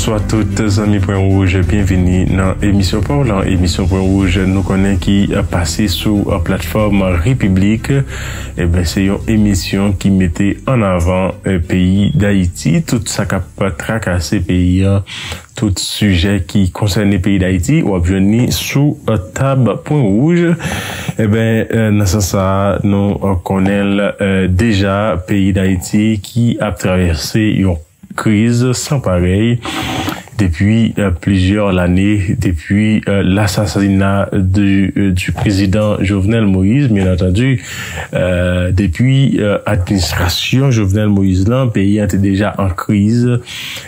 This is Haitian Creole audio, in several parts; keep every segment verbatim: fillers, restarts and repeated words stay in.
Bonswa tout zanmi Pwen Wouj, byenvini nan emisyon pa w lan. Emisyon Pwen Wouj, nou konnen ki pase sou platfòm Repiblik. Eben, se yon emisyon ki mete an avan eh, peyi Dayiti, tout sa k ap trakase peyi an, tout sijè ki konsène peyi Dayiti, w ap jwenn li sou eh, tab Pwen Wouj. Eben, eh, nan sans sa a, nou eh, konnen l eh, deja, peyi Dayiti ki ap travèse yon kriz san parèy depi eh, plizyè lane, depi eh, lasasina de, eh, du président Jovenel Moïse, bien entendu, eh, depi eh, administrasyon Jovenel Moïse lan, peyi an te deja an kriz,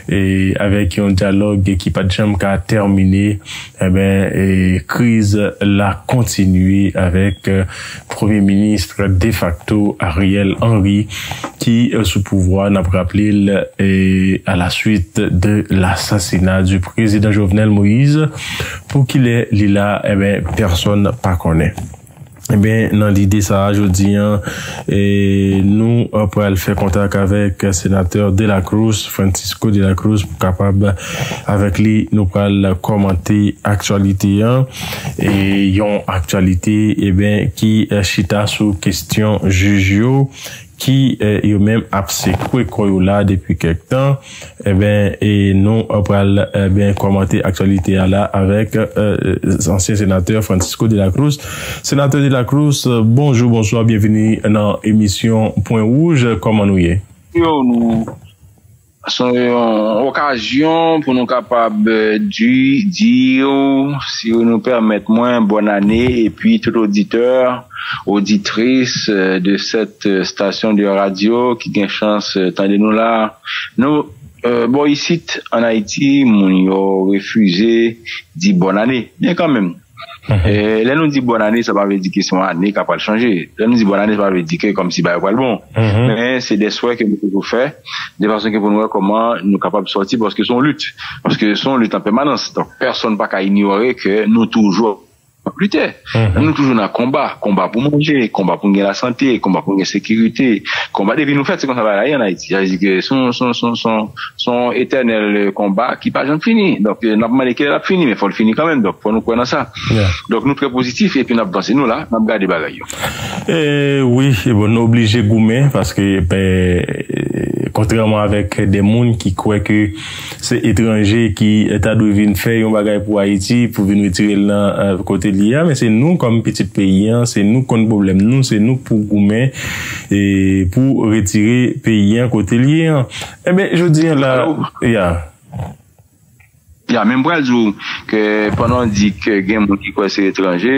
e avèk yon dyalòg ki pa t janm ka tèmine, eben, e kriz la kontinye avèk eh, premye minis defakto Ariel Henry ki eh, sou pouvwa, n ap raple l, eh, à la suite de l'assassinat du président Jovenel Moïse. Pou kilè li la, eben, pèsonn pa konnen. Eben, nan lide sa a, jodi an, eh, nou eh, pral fè kontak avèk senatè De la Cruz, Francisco De la Cruz, pou kapab, avèk li, nou pral kòmante aktyalite an. E yon aktyalite, eben, ki eh, chita sou kesyon jij yo, ki eh, yo menm ap sekwe kò yo la depi kèk tan. Eben, e nou eh, pral, eben, kòmante aktyalite a la avèk eh, ansyen senatè Francisco De la Cruz. Senatè De la Cruz, bonjou, bonswa, byenvini nan emisyon Pwen Wouj. Kòman nou ye? Yo, nou, se yon okazyon pou nou kapab eh, di, di, si nou pèmèt mwen, bòn ane, epi tout oditè, oditris eh, de cette eh, station de radio ki gen chans eh, tande nou la. Nou, eh, bò isit, an Ayiti, moun yo refize di bòn ane. Men kanmenm, eh, lè nou di bòn ane, sa pa vle di ke se yon ane k ap pral chanje. Lè nou di bòn ane, sa pa vle di ke kòmsi bagay yo pral bon. Men se de swè ke nou toujou fè, de fason ke pou nou wè kòman nou kapab sòti, paske se yon lit. Paske se yon lit an pèmanans. Donk, pèsonn pa ka inyore ke nou toujou ap lite. Nou toujou nan konba. Konba pou manje, konba pou n gen lasante, konba pou n gen sekirite. Konba depi nou fèt, se konsa bagay la ye an Ayiti. Sa vle di ke se yon, se yon, se yon, se yon, se yon etènèl eh, konba ki pa janm fini. Donk, eh, n ap mande kilè l ap fini, men fò l fini kanmenm. Donk, fò nou kwè nan sa. Donk, nou trè pozitif epi n ap vanse. Nou la, n ap gade bagay yo. Eh, wi, e bon, nou oblije goumen, paske, ben, eh, kontrèman avèk de moun ki kwè ke se etranje ki eh, ta dwe vin fè yon bagay pou Ayiti, pou vin retire l nan eh, kote l ye a, men se nou kòm pitit peyi an, se nou k konn pwoblèm nou, se nou k pou goumen e pou retire peyi an kote l ye an. Eben, jodi an la, ya. Ya, men m pral di w ke pandan w di ke gen moun ki kwè se etranje,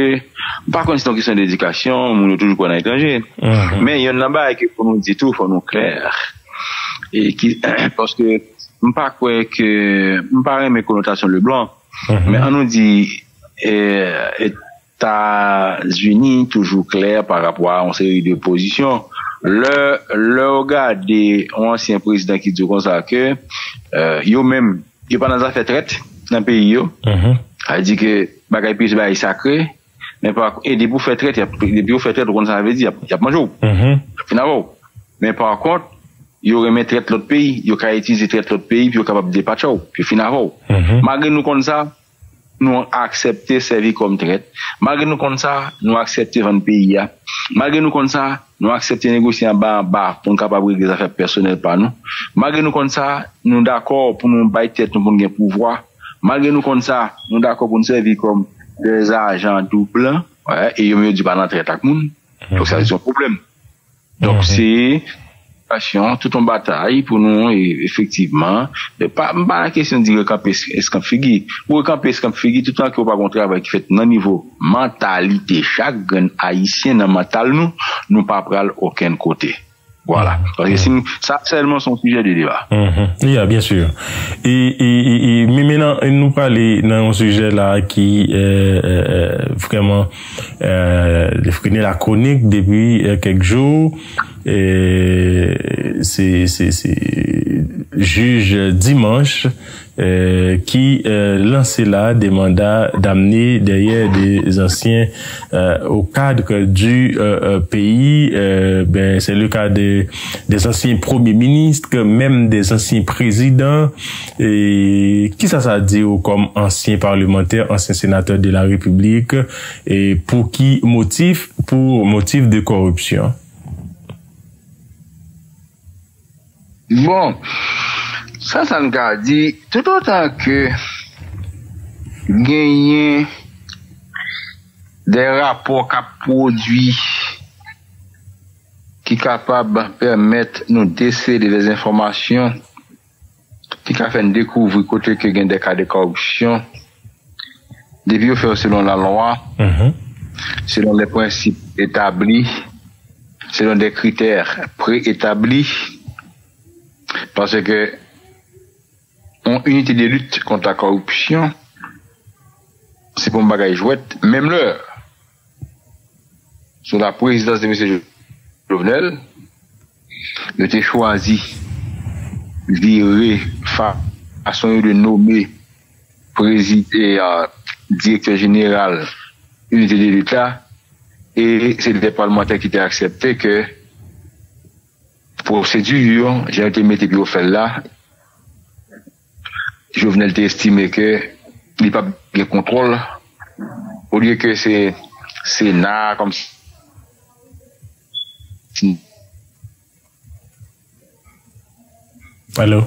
m pa konn si se yon kesyon de edikasyon, moun yo toujou kwè nan etranje. Men youn nan bagay ke pou nou di tou, fò nou klè. E ki, paske m pa kwè ke, m pa renmen konotasyon leblan, men an nou di, eh, Etazini toujou klè pa rapò a yon seri de pozisyon. Lè, lè w gade yon ansyen prezidan ki di w konsa ke eh, yo menm, yo pa nan zafè trèt nan peyi yo. Sa vle di ke bagay peyi se bagay sakre, men pa, e depi w fè trèt, y ap, depi w fè trèt, ou konn sa sa vle di, y ap, y ap manje w. Y ap fin avè w. Men pa kont, yo renmen trèt lòt peyi, yo ka itilize trèt lòt peyi pou yo kapab depatche w, pou yo fin avè w. Malgre nou konn sa, nou aksepte sèvi kòm trèt. Malgre nou konn sa, nou aksepte vann peyi a. Malgre nou konn sa, nou aksepte negosye anba anba pou n kapab regle zafè pèsonèl pa nou. Malgre nou konn sa, nou dakò pou nou bay tèt nou pou n gen pouvwa. Malgre nou konn sa, nou dakò pou n sèvi kòm dèzajan doublan. Wè, e yo menm yo di pa nan trèt ak moun. Donk, sa se yon pwoblèm. Donk, se pasyon, tout yon batay pou nou, e, efektivman. E pa, m pa nan kesyon di rekanpe es-, eskanp figi. Pou rekanpe eskanp figi, toutan ke w pa gen yon travay ki fèt nan nivo mantalite chak grenn Ayisyen, nan mantal nou, nou pa pral okenn kote. Vwala. Paske si n-, sa sèlman se yon sijè de deba. Ya, byen si. E, e, e, e, men, men nan, nou prale nan yon sijè la ki, eh, eh, eh, vrèman, eh, li frene la kronik depi, eh, kèk jou. Eh, se, se, se, Jij dimanch, euh, ki, euh, lanse la de manda damne dèyè de zansyen, euh, au cadre du, euh, euh, pays, euh, ben, c'est le cas de, des anciens premiers ministres, même des anciens présidents. E kisa sa di w kòm ansyen parlemantè, ansyen senatè de la Repiblik, e pou ki motif? Pou motif de koripsyon. Bon, sa sa n ka di, toutotan ke genyen de rapò k ap pwodui ki kapab pèmèt nou desele de enfòmasyon ki ka fè n dekouvri kote ke gen de ka de koripsyon, depi yo fè yo selon lalwa, selon de prensip etabli, selon de kritè pre-etabli, paske yon inite de lit kont la koripsyon, se pa yon bagay jwèt, menm lè sou la prezidans de mesye Jovenel, yo te chwazi vire fason yo de nome prezide direktè jeneral inite de lit la, e se de palmantè ki te aksepte ke pwosedi yo, jan yo te mete pou yo fè l la, Jovenel te estime ke li p ap gen kontwòl, olye ke se Sena kòmsi. Alo?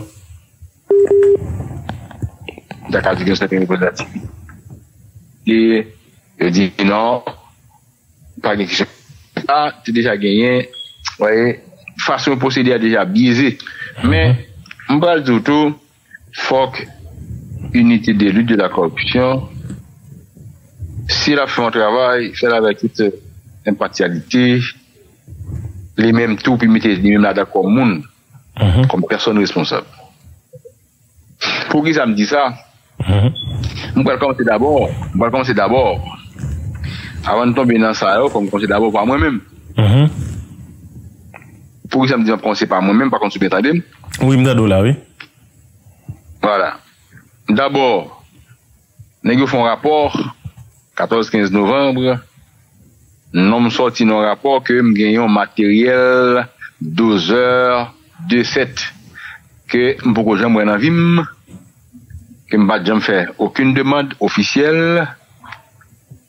Ta ka di gen sèten reprezantativite. Yo di non, pa gen kesyon. Sa te deja genyen, fason yo pwosede a deja byeze. Men, m pral di w tou, fòk inite de lit de la koripsyon, si l ap fè yon travay, fè l avèk tout enpasyalite, li menm tou pou mete li menm ladan kòm moun, kòm pèsòn responsab. Poukisa m di sa? M pral kòmanse dabò, m pral kòmanse dabò. Avan n tonbe nan sa yo, fò m kòmanse dabò pa mwen menm. Poukisa m di m ap kòmanse pa mwen menm, pa konn si w byen tande m? Wi, m tande w la, wi. Vwala. Dabò, nèg yo fè yon rapò, katòz kenz novanm, non m sòti nan yon rapò ke m gen yon materyèl dozè de sèt ke m poko janm wè nan vi m, ke m pa t janm fè okenn demann ofisyèl,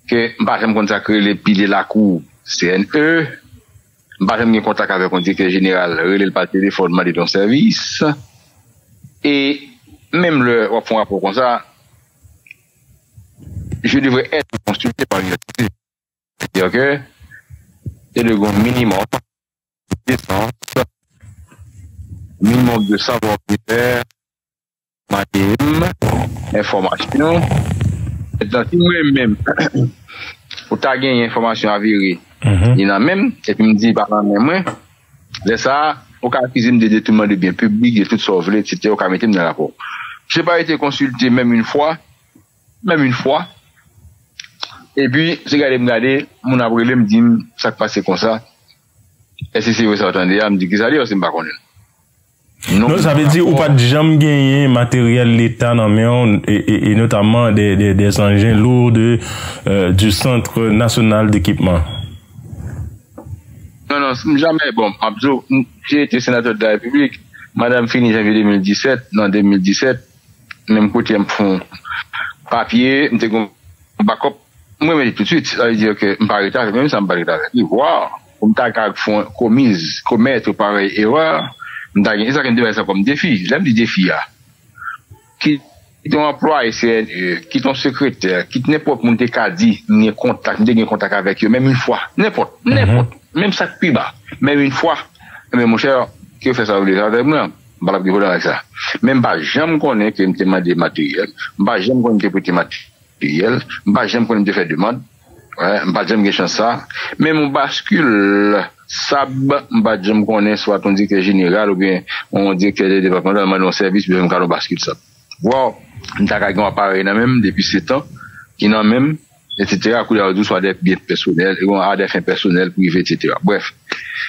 ke m pa janm konn sa k rele pile lakou C N E, m pa janm gen kontak avèk yon direktè jeneral, rele l pa telefòn, mande l yon sèvis. E menm lè w ap fè yon rapò konsa, je devrais être consulté par l'université. C'est-à-dire que c'est le grand minimum de décence, minimum de savoir-faire, mande m enfòmasyon. Mentnan, si mwen menm, ou ta gen enfòmasyon avere, li nan men m, epi m di pa nan men mwen, lè sa a, ou ka akize m de detounman de byen piblik, de tout sa w vle, etsetera, ou ka mete m nan rapò. Je pa été consulté menm yon fwa, menm yon fwa. Epi, se gade m gade, moun ap rele m, di m sa k pase konsa. Èske se vre sa w tande a? M di, kisa li ye, paske m pa konnen. Non, sa vle di ou pa t janm genyen materyèl Leta nan men w, e, e, e notamman de, de, des engins lourds de, euh, du Centre National d'Équipement. Non, non, m jamè, bon, m ap di w, m, j'ai été sénateur de la République, manda m fini janvye de mil disèt, nan de mil disèt, menm kote m fè yon papye, m te gen yon bakòp, m remèt li toutswit. Sa vle di ke m pa rete avè l, menm sa m pa t rete avè li. Waw! Pou m ta ka fè yon komiz, komèt yon parèy erè, m ta gen, e sa ke m te bay sa kòm defi. Lè m di defi a, kit yon anplwaye C N E, kit yon sekretè, kit nenpòt moun te ka di, m gen kontak, m te gen kontak avèk yo, menm yon fwa, nenpòt, nenpòt, menm sa k pi ba, menm yon fwa, ebyen, monchè, ke yo fè sa yo vle avè m nan, m pa t ap gen pwoblèm avèk sa. Men m pa janm konnen ke m te mande materyèl, m pa janm konnen m te prete materyèl, m pa janm konnen m te fè demann, m pa t janm gen chans sa. Menm yon baskil sab, m pa t janm konnen swa t yon direktè jeneral oubyen yon direktè depatmantal mande yon sèvis, bezwen m kale yon baskil sab. Waw, m ta ka gen yon aparèy nan men m depi sèt an, ki nan men m, etsetera, kounye a yo di w swa de byen pèsonèl, a de fen pèsonèl, prive, etsetera. Brèf,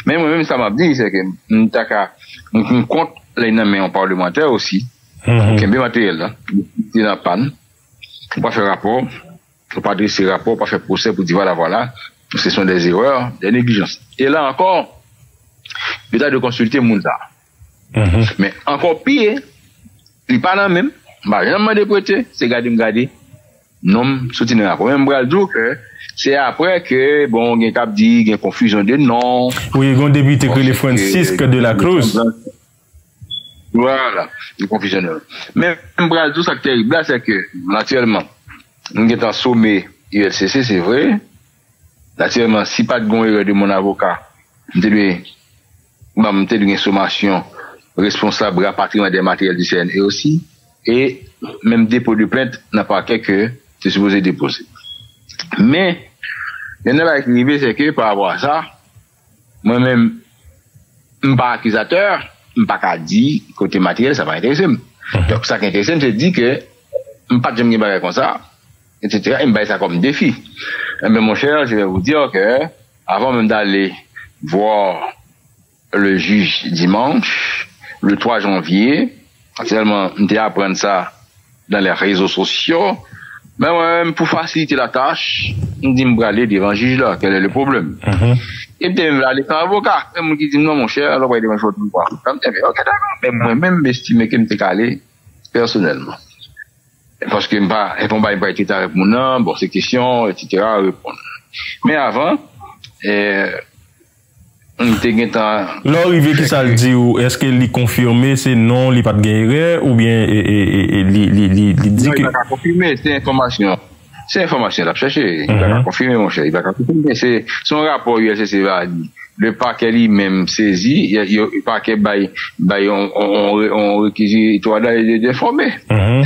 Men mwen menm, sa m ap di, se ke m ta ka, m, m kont lè nan men yon palmantè osi, pou kenbe materyèl la, li nan pann, ou pa fè rapò, ou pa drese rapò, ou pa fè pwosè pou di, vwala, vwala, ce sont des erreurs, des négligences. E la ankò, yo ta dwe konsilte moun sa. Men ankò pire, li pa nan men m, m pa janm mande prete, se gade m gade, non m soti nan rapò. Men m pral di w ke se apre ke, bon, gen k ap di, gen konfizyon de non. Wi, gen yon depite ki rele Francisque de la Cruz. Vwala, gen konfizyon de non. Men m pral di w sa k terib la, se ke, natirèlman, m gentan some U L C C, se vre. Natirèlman, si pa t gen erè de mon avoka, m te dwe, bon, m te dwe gen somasyon responsab rapatriman de materyèl di C N E osi, e menm depo de plent nan pakè ke te sipoze depoze. Men, gen yon bagay ki rive, se ke pa rapò a sa, mwen menm, m pa akizatè, m pa ka di kote materyèl, sa pa enterese m. Donk, sa k enterese m, se di ke m pa t janm gen bagay konsa, et cetera, e m bay sa kòm defi. Eh bien, mon cher, je vais vous dire que, avant même d'aller voir le juge dimanche, le trois janvier, sèlman m te aprann sa dans les réseaux sociaux, men mwen menm, pou fasilite latach, m di m prale devan jij la, quel est le problème? E m te menm prale san avoka. Gen moun ki di m, non, monchè, lè w prale devan jij la, w ap pran avoka. M di, ok, dakò. Men mwen menm, m estime ke m te ka ale pèsonèlman. Paske m pa, e pa yon bagay m pral trete avèk moun nan, bon, se kesyon, et cetera, reponn. Men avan, eh, m te gentan. Lè w rive, kisa l di w? Èske li konfime se non, li pa t gen erè, oubyen e, e, e, e, li, li, li, li di ke. Non, li pa ka konfime, se enfòmasyon. Se enfòmasyon l ap chèche. Li pa ka konfime, monchè. Li pa ka konfime. Se, se yon rapò U L C C va li. Le pakè li menm sezi, yo, yo, pakè bay, bay yon, yon, yon, yon rekizitwa de, de, de enfòme.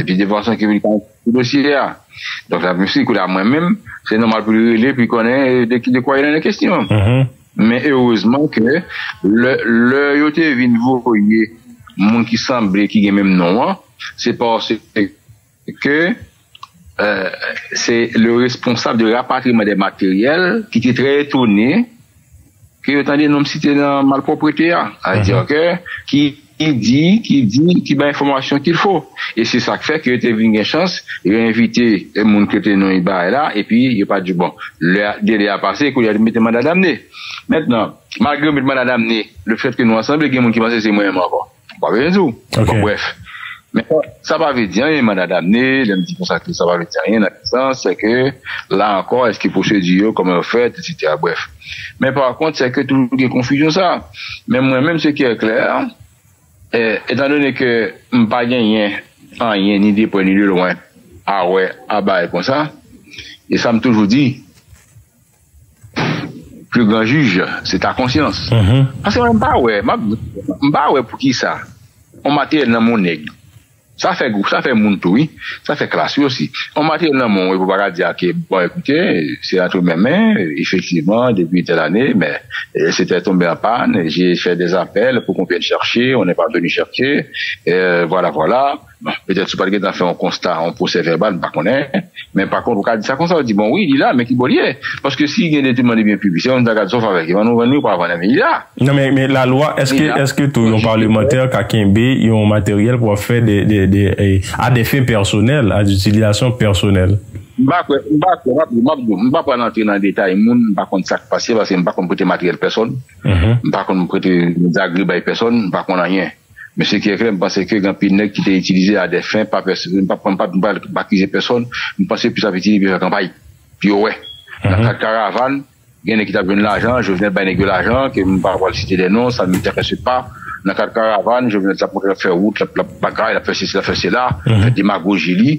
Epi de fason ke li ka sou dosye a. Donk, la, menm si kou la, mwen menm, se nòmal pou li rele, pou li konnen de, de kwa il en est question. Men erezman ke lè, lè yo te vin voye moun ki sanble ki gen menm non an, se paske ke, euh, se le responsab de rapatriman de materyèl ki te trè etone ke yo tande non m site nan malpwoprete a. Sa vle di ke ki, ki di, ki di, ki bay enfòmasyon qu'il faut. E se sa k fè ke yo te vin gen chans, yo envite moun ke te non yo bay la, epi yo pa di, bon, lè, delè a pase, kounye a yo mete manda damne. Mentnan, malgre yo met manda damne, le fèt ke nou ansanm, gen moun ki panse se mwen menm ankò. M pa bezwen di w. Bon, brèf. Men sa, sa pa vle di anyen, manda damne, lè m di konsa ke sa pa vle di anyen, nan sans, se ke la ankò, èske pwosedi yo, kòman yo fèt, et cetera. Brèf. Men pa kont, se ke toujou gen konfizyon sa. Men mwen menm, se ki klè, eh, etandone ke m pa genyen anyen, ni de prè, ni de lwen, a wè, a bay konsa, e sa m toujou di, plus grand juge, c'est ta conscience. Paske mwen, m pa wè, m ap, m pa wè poukisa yon materyèl nan men yon nèg. Sa fè gwoup, sa fè moun tou, wi. Sa fè klas, wi, osi. Yon materyèl nan men w, epi w pa ka di, ok, bon, écoutez, c'est entre mes mains, effectivement, depuis telle année, mais, euh, c'était tombé en panne, j'ai fait des appels pour qu'on vienne chercher, on n'est pas venu chercher, euh, voilà, voilà. Bon, petèt si w pa t gentan fè yon konsta, yon pwosè vèbal, m pa konnen. Men pa kont, ou ka di sa konsa, ou di, bon, wi, li la, men ki bò li ye? Paske si gen detouman de byen piblik, se yon moun ta gade sa w fè avèk li, vann ou vann li, ou pa vann li, men li la. Non, men, men lalwa, èske, èske tou yon palemantè ka kenbe yon materyèl pou ap fè de, de, de, eh, à des fins personnelles, à d'utilisation personnelle? M pa kwè, m pa kwè, m ap, m ap di w, m pa pral antre nan detay moun, m pa konn sa k pase, paske m pa konn pote materyèl pèsòn, m pa konn pote zagri bay pèsòn, m pa konn anyen. Men se ki klè, m panse ke gen anpil nèg ki te itilize a dè fen pa pèsonn, m pa, m pa, m pa, m pa akize pèsonn, m panse plis ap itilize pou fè kanpay, pou yo wè. Nan kad karavàn, gen nèg ki t ap jwenn lajan, Jovenel bay nèg yo lajan, ke m pa pral site de non, ça ne m'intéresse pas. Nan kad karavàn, Jovenel t ap fè wout, l ap, l ap bagay, l ap fè sesi, l ap fè sela, fè demagoji li,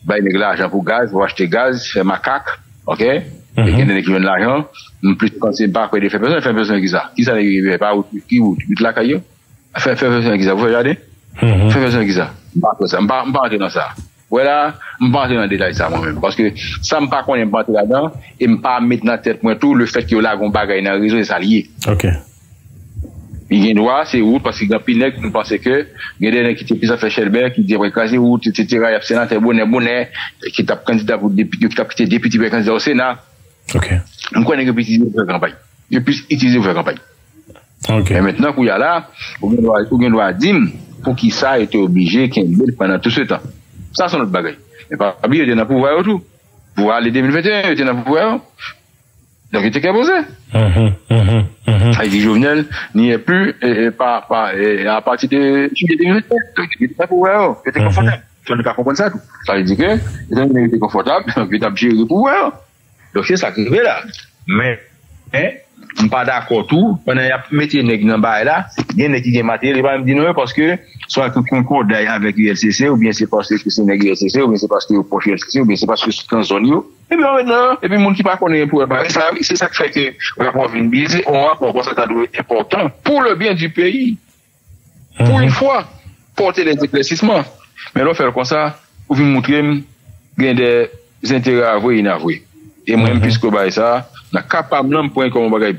bay nèg lajan pou gaz, pou achte gaz, fè makak, ok? E gen nèg ki jwenn lajan, m plis panse m pa kwè de fè pèsonn, fè pèsonn ki sa? Ki sa nèg yo fè? Pa wout, ki wout? Wout lakay yo? Fè, fè, fè, fè, kisa? Pou fè jaden? Fè, fè, fè, kisa? M pa fè sa. M pa, m pa antre nan sa. Wè la, m pa antre nan detay sa mwen menm. Paske sa m pa konnen, m pa antre ladan. E m pa met nan tèt mwen tou, le fèt ke yo lage yon bagay nan rezo, se sa l ye. Ok. Li gen dwa, se wout, paske gen anpil nèg, m panse ke gen de nèg ki te plis ap fè chèlbè, ki te pral kraze wout, et cetera. Y ap senatè bonè, bonè, ki t ap kandida pou depite, ki t ap kite depite pou kandida o Sena. Ok. M kwè nèg yo plis itilize pou fè kanpay. Yo plis itilize pou fè kanpay. Ok. Men mentnan, kounye a la, ou gen dwa, ou gen dwa di m poukisa yo te oblije kenbe l pandan tout se tan. Sa se yon lòt bagay. Men pa bliye, yo te nan pouvwa yo tou. Pou ale de mil venteyen, yo te nan pouvwa yo. Donk, yo te kè poze. Mhm, mhm, mhm. Sa vle di Jovenel n'y est plus, e, e, pa, pa, e, a pati de jiyè de mil venteyen. Donk, yo te nan pouvwa yo. Yo te konfòtab. Fò nou ka konprann sa tou. Sa vle di ke, etan done yo te konfòtab, donk, yo t ap jere pouvwa yo. Donk, se sa k rive la. Men, men, m pa dakò tou, pandan y ap mete nèg nan bagay la, gen nèg ki gen materyèl, yo pa menm di non, paske swa ki konkòday avèk U L C C, oubyen se paske se nèg U L C C, oubyen se paske yo pwòch U L C C, oubyen se paske se nan zòn yo. Epi yo met nan, epi moun ki pa konnen pou wè bagay sa, wi, se sa k fè ke rapò vin bize, yon rapò konsa ta dwe enpòtan pour le bien du pays. Pour une fois, pote les éclaircissements. Men lè w fè l konsa, ou vin moutre m gen de enterè avwe, inavwe. E mwen, piske w bay sa, nan ka pa m nan, m pran kòm yon bagay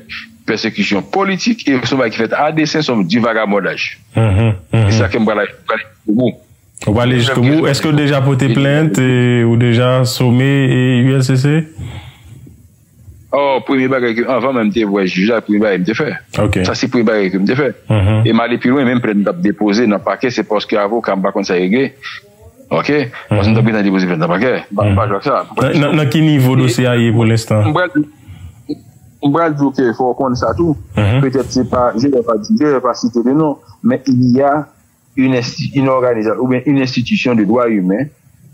pèsekisyon politik, e se yon bagay ki fèt a desen, se yon di vagabondaj. E sa ke m pral, pral, Ou pale jiskobou. Èske w deja pote plent, e, ou deja some, e, U L C C? Oh, premye bagay ke, anvan menm te wè jij la, premye bagay m te fè. Ok. Sa se premye bagay ke m te fè. Mhm. E m ale pi lwen, menm plent m t ap depoze nan pakè, se paske avoka m pa konn sa regle. Ok? Paske m t ap gentan depoze plent nan pakè. M pa, m pa jwe ak sa. Nan, nan, nan ki nivo dosye a ye pou lenstan? M pral, m pral di w ke fò w konn sa tou. Mhm. Petèt se pa, je vais pas dire, je vais pas citer de nom, mais il y a une, insti- une organisation ou bien une institution de droits humains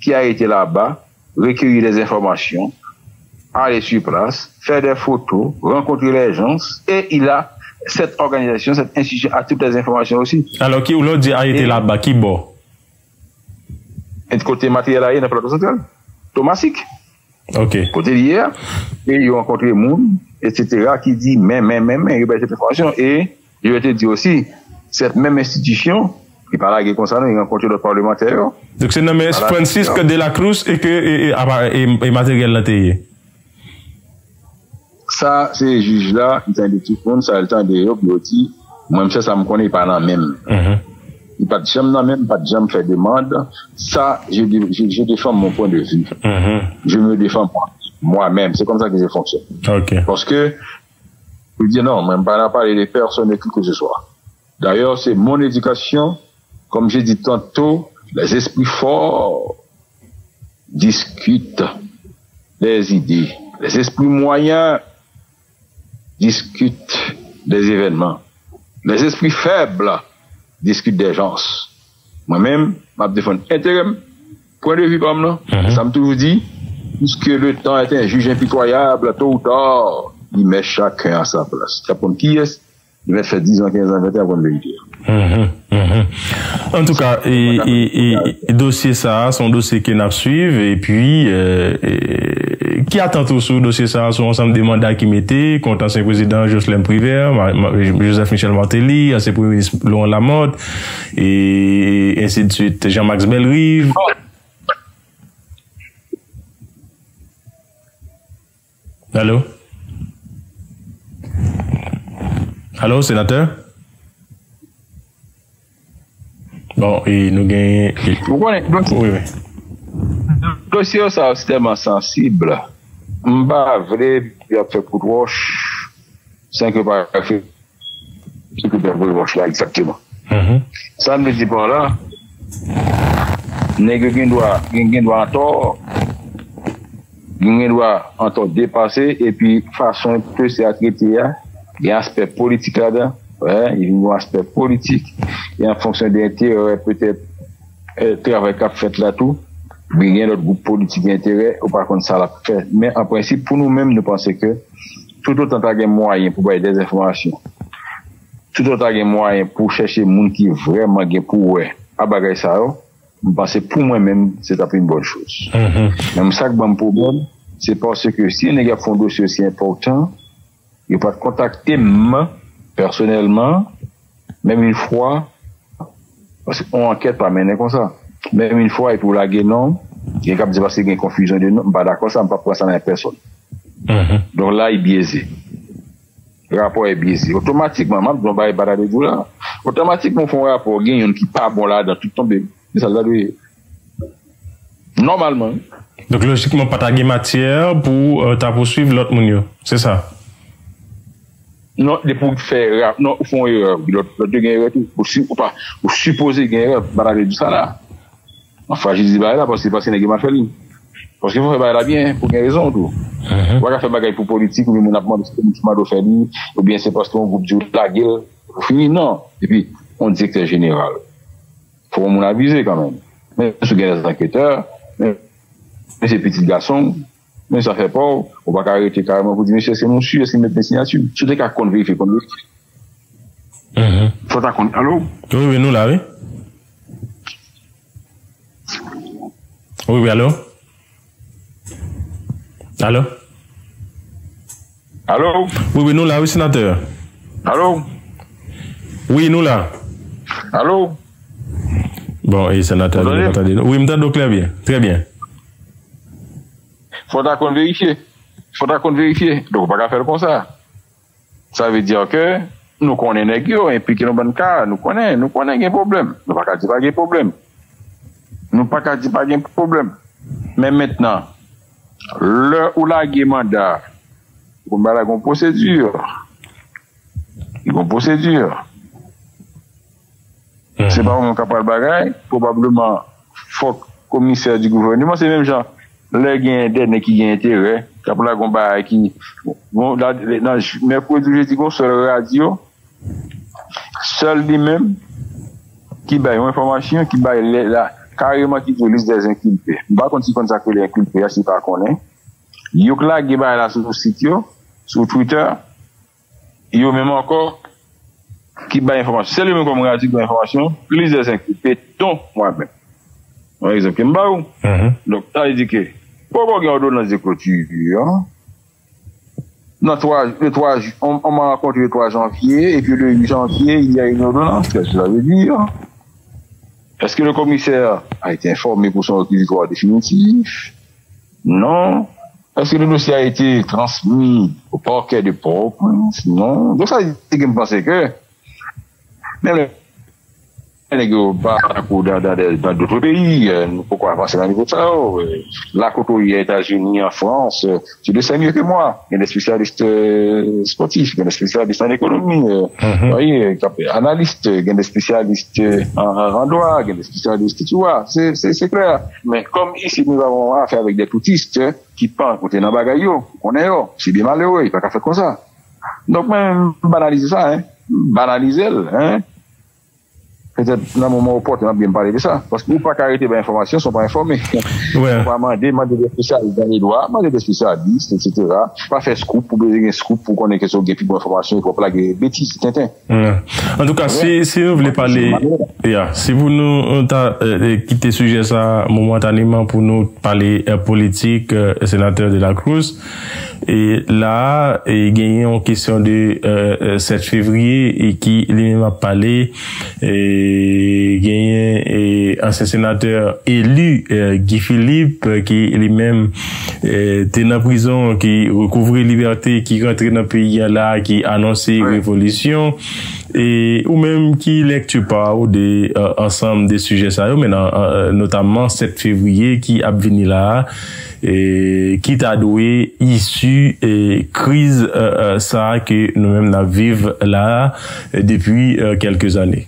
qui a été là-bas, recueillir des informations, aller sur place, faire des photos, rencontrer les gens, et il a, cette organisation, cette institution a toutes les informations aussi. Alò, ki, ou lè w di a été là-bas, ki bò? Et kote materyèl la ye nan Plato Santral. Tomasik. Ok. Kote li ye a, e yo rankontre moun, et cetera, ki di, men, men, men, men, yo bay tout enfòmasyon, e yo te di osi, cette même institution, li pa lage konsa non, li rankontre lòt palmantè yo. Donk, se nan men Francisque de la Cruz e ke, e, e, apa, e, e materyèl la te ye. Sa, se jij la, li tande tout moun, sa, li tande yo, pou yo di, mwen, m sèl sa m konnen, li pa nan men m. Mhm. Li pa t janm nan men m, li pa t janm fè demann. Sa, je, je, je défends mon point de vue. Mhm. Je me défends moi, moi-même. C'est comme ça que je fonctionne. Ok. Paske, pou di non, mwen, m pa nan pale de personne et qui que ce soit. D'ailleurs, c'est mon éducation. Comme j'ai dit tantôt, les esprits forts discutent des idées. Les esprits moyens discutent des événements. Les esprits faibles discutent des gens. Mwen menm, m ap defann enterè m, pwen de vi pa m nan. Mhm. Sa m toujou di, puisque le temps est un juge impitoyable, tôt ou tard, il met chacun à sa place. T ap konn kiyès li mèt fè diz an, kenz an, venteyen an pou m verifye. Mhm, mhm. Antouka, e, e, e, e dosye sa a, se yon dosye ke n ap swiv, epi, e, e, ki atant ou sou dosye sa a, sou ansanm de manda ki mete kont ansyen prezidan Jocelerme Privert, Ma- Ma- Joseph Michel Martelly, ansyen premye minis Laurent Lamothe, e ensi de suite, Jean-Max Bellerive? Alo? Alo, senatè? Bon, e nou gen, e, Ou konnen, dosye, wi, wi. Dosye yo sa yo tèlman sansib. M pa vle y ap fè kout wòch san ke pa fè Sekretè voye wòch la egzakteman. Mhm. Sa m vle di pa la, nèg yo gen dwa, gen, gen dwa antò, gen, gen dwa antò depase, epi fason dosye a trete a, gen aspè politik ladan, wè, gen yon aspè politik, e an fonksyon de enterè petèt, e, travay k ap fèt la tou, men gen lòt gwoup politik gen enterè, ou pa konn sa l ap fè. Men an prensip, pou nou menm, nou panse ke toutotan ta gen mwayen pou bay dèzenfòmasyon, toutotan ta gen mwayen pou chèche moun ki vrèman gen pou wè a bagay sa yo, m panse pou mwen menm, se t ap yon bòn choz. Mhm. Men sa k ban m pwoblèm, se paske si nèg ap fè yon dosye osi enpòtan, yo pa t kontakte m pèsonèlman, menm yon fwa, paske yon ankèt pa mennen konsa. Menm yon fwa, epi w lage non, gen k ap di paske gen konfizyon de non, m pa dakò sa, m p ap pran sa nan men pèsonn. Mhm. Donk la, li byeze. Rapò a byeze. Otomatikman, m ap di yon bagay pa ta dwe di w la. Otomatikman, w fè yon rapò, gen youn ki pa bon ladan, tout tonbe. Se sa l ta dwe ye. Nòmalman. Donk, lojikman, pa ta gen matyè pou, euh, ta pouswiv lòt moun yo. Se sa? Non, depi w fè erè, non, ou fè yon erè, lòt, lòt yo gen erè tou. Ou, si, ou pa, ou sipoze gen erè, m pa ta vle di sa la. M ap frajilize bagay la, paske, paske nèg yo mal fè li. Paske fò fè bagay la byen, pou gen rezon tou. Ou pa ka fè bagay pou politik, oubyen moun ap mande, se moun ki mande w fè li, oubyen se paske yon gwoup di w lage l, pou fini, non. Epi, yon direktè jeneral. Fò yon moun avize kanmenm. Men si w gen dè anketè, men, men se pitit gason w, men sa fè pa w, ou pa ka rete kareman pou di, mesye, èske nou si, èske nou met men siyati? Si w te ka konn verifye, konn verifye. Fò w ta konn. Alo? Wi, wi, nou la, wi. Wi, wi, alo? Alo? Alo? Wi, wi, nou la, wi, senatè. Alo? Wi, nou la. Alo? Bon, e senatè a, li pa tande nou. Wi, m tande w klè byen. Trè byen. Fò w ta konn verifye. Fò w ta konn verifye. Donk, ou pa ka fè l konsa. Sa vle di ke nou konnen nèg yo enplike nan bann ka, nou konnen, nou konnen gen pwoblèm. Nou pa ka di pa gen pwoblèm. Nou pa ka di pa gen pwoblèm. Men mentnan, lè ou lage manda, ou konn bagay la gen yon pwosedi. Gen yon pwosedi. Se pa ou menm k ap pral bagay, pwobableman, fòk komisè di gouvèneman, se menm jan lè gen dè nèg ki gen enterè, k ap lage yon bagay ki, bon, la, nan j-, mèkredi ou jedi, gen yon sèl radyo, sèl li menm, ki bay yon enfòmasyon, ki bay lè la, kareman ki di w lis dè enkilpe. M pa konn si konn sa k rele enkilpe a, si pa konnen. Yo k lage bagay la sou sit yo, sou Twitter, yo menm ankò, ki bay enfòmasyon. Sèl yo menm kòm radyo ki bay enfòmasyon, lis dè enkilpe, dont mwa menm. Yon egzanp ke m ba ou. Donk, sa vle di ke, poko gen òdonans de klotire, an. Nan twa, le twa ju-, on, on m'a rencontré le trois janvier, et puis le huit janvier, il y a une ordonnance. Qu'est-ce que cela veut dire? Est-ce que le commissaire a été informé pour son réquisitoire définitif? Non. Est-ce que le dossier a été transmis au parquet de Port-au-Prince? Non. Donk, sa vle di ke m panse ke, menm lè nèg yo pa tankou dans, dans, dans d'autres pays, euh, nou poko avanse nan nivo sa yo. Euh, la kote w ye, Etazini, an Frans, euh, tu le sais mieux que moi. Gen de spesyalis, euh, spòtif, gen de spesyalis an ekonomi, euh, wi, euh, k ap analis, gen de spesyalis, euh, an, an, an dwa, gen de spesyalis, tu vois, c'est, c'est, c'est clair. Mais comme ici, nous avons affaire avec des toutistes, euh, ki pa antre nan bagay yo, ou konnen yo, se de malere, li pa ka fèt konsa. Donk, mwen, m banalize sa, hein. M banalize l, hein. Petèt nan moman opòten, m ap byen pale de sa. Paske ou pa ka rete bay enfòmasyon san w pa enfòme. Ou pa mande, mande de espesyalis dan le dwa, mande de espesyalis, etsetera. Pa fè scoop, ou bezwen gen scoop pou konnen ke si w gen pi bon enfòmasyon, fò w pa lage betiz, tenten. Antouka, si, si nou vle pale, ya, si pou nou, nou ta, eh, kite sijè sa momentaneman pou nou pale, eh, politik, eh, senatè De la Cruz, e la, e genyen yon kesyon de, eh, eh, sèt fevriye e ki li menm ap pale, e genyen, e ansyen senatè eli, eh, Guy Philippe, eh, ki li menm, eh, te nan prizon, ki rekouvri libète, ki rantre nan peyi a la, ki anonse revolisyon. E ou menm, ki lèkti pa ou de, eh, ansanm de sijè sa yo, men nan, eh, notamman sèt fevriye ki ap vini la a, e ki ta dwe isi, eh, kriz, eh, eh, sa a ke nou menm n ap viv la a, eh, depi, eh, kèlke zane?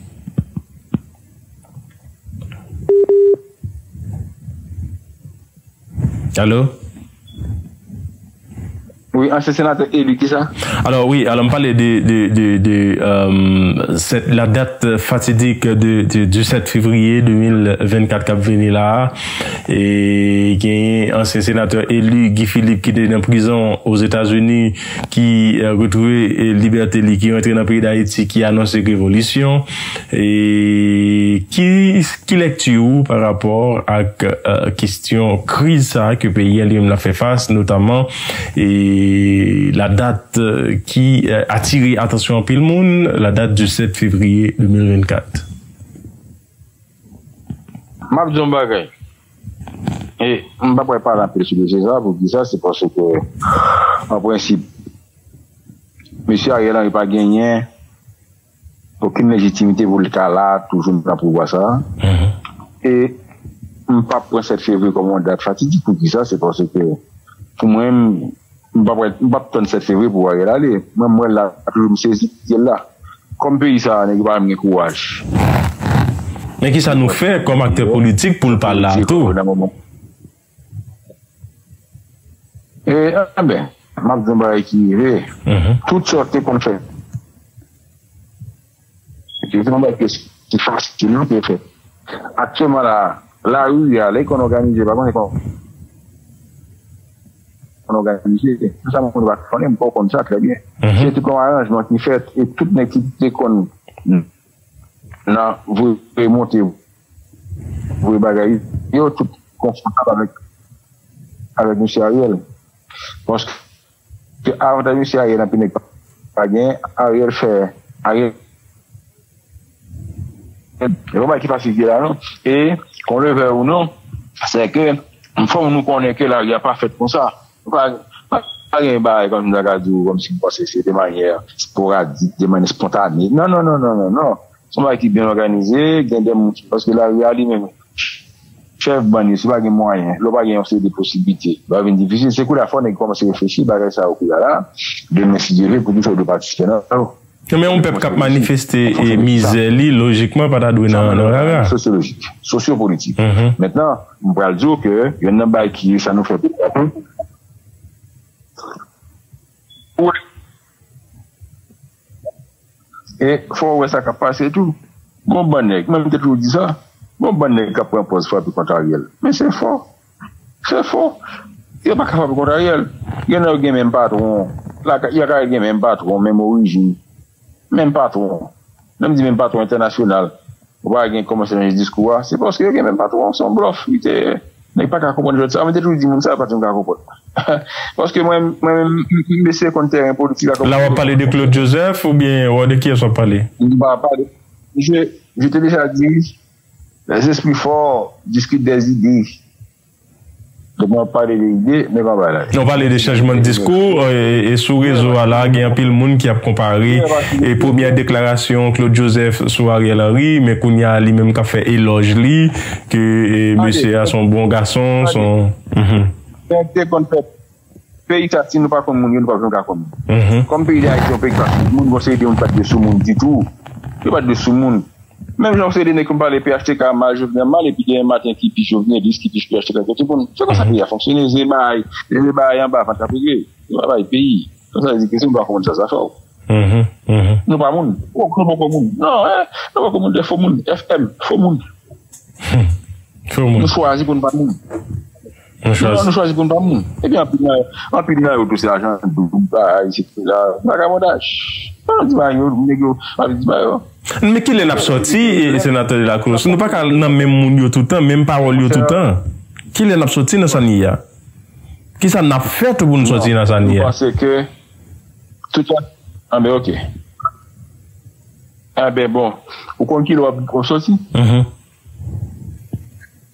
Alo? Wi, ansyen senatè eli, kisa? Alò, wi, alò, m pale de, de, de, de, euh, cette, la date fatidique de, de, du sept février deux mille vingt-quatre k ap vini la a. E genyen ansyen senatè eli Guy Philippe ki te nan prizon Ozetazini, ki, euh, retwouve, euh, libète li, ki rantre nan peyi Dayiti, ki anonse revolisyon. E ki, ki lèkti ou pa rapò ak, euh, kesyon kriz sa a ke peyi a li menm l ap fè fas, notamman, e la date, euh, ki, euh, atire atansyon anpil moun, la date du sept février deux mille vingt-quatre? M ap di yon bagay. E m pa prè pale anpil sou dosye sa a, poukisa? Se paske, an prensip, mesye Ariel Henry pa genyen okenn lejitimite pou l ka la toujou nan pouvwa sa a. E m p ap pran sèt fevriye kòm yon dat fatidik. Poukisa? Se paske, pou mwen, m p ap wè, m p ap tann sèt fevriye pou Ariel ale. Mwen, m wè l la, toujou m sezi l la. Kòm peyi sa a, nèg yo pa menm gen kouraj. Men kisa nou fè kòm aktè politik pou l pa la tou? E, enben, m ap di yon bagay ki rive. Tout sa te konn fèt. Se te yon bagay ki fasil, non, te fèt. Aktyèlman la, lari a, lè l konn òganize, pa konn konn òganize. Sa moun pa konnen, m pa konn sa trè byen. Se tout yon aranjman ki fèt e tout nèg ki te konn nan voye monte, voye bagay, yo tout konfòtab avèk, avèk mesye Ariel. Paske avantaj mesye Ariel anpil nèg pa genyen, Ariel fè, Ariel, e pa bagay ki fasil ki la non. E, qu'on le veuille ou non, se ke fò nou konnen ke lari a pa fèt konsa. Pa, pa, pa gen bagay kòm sa ka di w, kòmsi m panse se de manyè sporadik, de manyè spontane. Non, non, non, non, non, non. Se yon bagay ki byen òganize, gen de moun ki, paske lari a li menm, chèf bann yo, si pa gen mwayen, lè w pa gen yon seri de posiblite, va vin difisil. Se kounye a fò nèg kòmanse reflechi bagay sa yo kounye a la, demen si Dye vle, pou di fò yo patisipe nan yo. Men yon pèp k ap manifeste e mizè li, lojikman, pa ta dwe nan, nan rara. Sosyolojik, sosyopolitik. Mentnan, m pral di w ke youn nan bagay ki sa nou fè pou E fò w wè sa k ap pase tou. Gon bann nèg, mwen m te toujou di sa, gon bann nèg k ap pran pòz frape kont Ariel. Men se fo. Se fo. Yo pa ka frape kont Ariel. Gen nan yo gen menm patwon. Yo ka gen menm patwon, menm orijin. Menm patwon. Lè m di menm patwon entènasyonal. Ou pa gen kòmanse nan diskou a, se paske yo gen menm patwon, se yon blòf. Li te, nèg pa ka konprann jwèt sa. Mwen te toujou di moun sa, yo pa janm ka konprann. Paske mwen, mwen menm, m eseye konn teren politik la. La w ap pale de Claude Joseph oubyen de kiyès w ap pale? M pa pale. Je, je te deja di, les esprits forts discutent des idées. Donk mwen ap pale de ide, men pa bagay la. Non, pale de chanjman de diskou, e, e sou rezo a la, gen anpil moun ki ap konpare e premyè deklarasyon Claude Joseph sou Ariel Henry, men kounye a li menm k ap fè elòj li, ke e, mesye a se yon bon gason, se yon. Nèg te konn fè peyi sa, si nou pa konn moun yo, nou p ap janm ka konn moun. Kòm peyi Dayiti yon peyi ki pa konn moun, gon seri de moun ki pa t dwe sou moun ditou. Yo pa t dwe sou moun. Menm jan w se de nèg konn pale P H T K mal, Jovenel mal, epi demen maten ki pi jovenelis, ki pi P H T K ke tout moun. Se konsa peyi a fonksyone, se bagay, se bagay anba vant k ap regle. Se pa bagay peyi. Sa vle di ke si nou pa konprann sa, sa fè w. Nou pa moun. Nou poko moun. Non, hein, nou poko moun, de fo moun. F M, fo moun. Fo moun. Nou chwazi pou nou pa moun. Nou chwazi. Non, nou chwazi pou nou pa moun. Epi anpil nan, anpil nan yo tou se ajan doub, bagay, etsetera. Vagabondaj. Pa di bagay yo, nèg yo, pa di bagay yo. Men kilè n ap sòti, e, senatè Delacroix? Nou pa ka nan menm moun yo toutan, menm pawòl yo toutan. Kilè n ap sòti nan sa n ye a? Kisa n ap fè tou pou n sòti nan sa n ye a? Paske tout a, anben, oke. Anben, bon, ou konn kilè w ap sòti?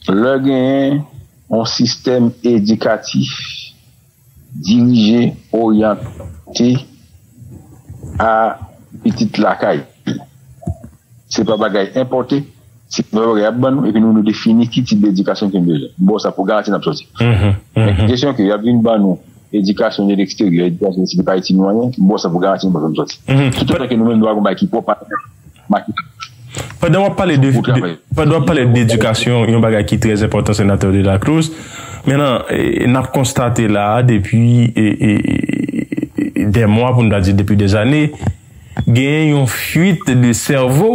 Lè genyen yon sistèm edikatif dirije, oryante a pitit lakay. Se pa bagay enpòte, se pa bagay y ap ban nou, epi nou, nou defini ki tip ledikasyon ke nou bezwen. M ba w sa pou garanti n ap sòti. Men kesyon ke y ap vin ban nou edikasyon de leksteryè, edikasyon de pa itil nou anyen, m ba w sa pou garanti nou p ap janm sòti. Toutotan ke nou menm nou pa gon bagay ki pwòp, Pandan w ap pale de, de pandan w ap pale de edikasyon, yon bagay ki trè enpòtan, Senatè Delacroix, men nan, e, n ap konstate la a depi e, e, e, e, dè mwa, pou n ta di depi dè zane, genyen yon fuit de sèvo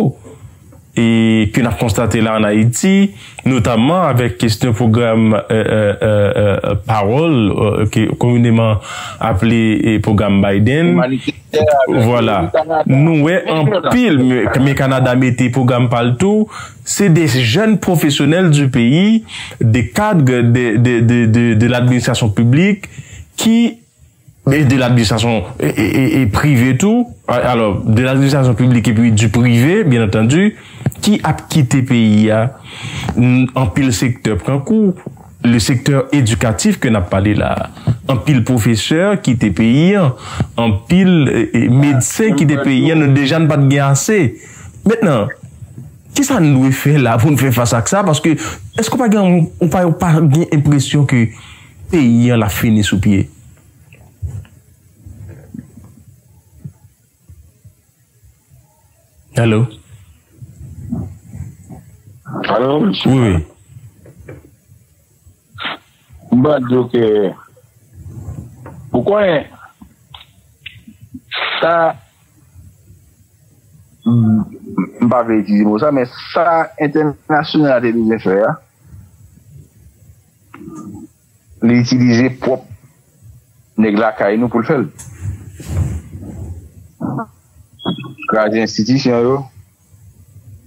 e, ke n ap konstate la ann Ayiti, notamman avèk kesyon pwogram e, e, e, e, pawòl, e, ke komineman aple e, pwogram Biden. Vwala. Nou wè anpil, men, men Kanada mete pwogram pa l tou. Se de jèn pwofesyonèl du peyi, de kad de, de, de, de, de ladministrasyon piblik ki, e de ladministrasyon e, e, e, e prive tou. A, alò, de ladministrasyon piblik epi du prive, byen antandi, ki ap kite peyi a. N-, anpil sektè pran kou. Le secteur éducatif ke n ap pale la a. Anpil pwofesè kite peyi an, anpil e, e, medsen kite peyi an, nou deja n pa t gen ase. Mentnan, kisa n dwe fè la pou n fè fas ak sa? Paske, èske w pa gen, ou pa, ou pa gen enpresyon ke peyi an la fini sou pye? Hello. Alo, wi, wi. M ba di w ke ou konnen sa, m pa vle itilize mo sa, men sa entènasyonal la te bezwen fè a, li itilize pwòp nèg lakay nou pou l fè l. Kraze enstitisyon yo,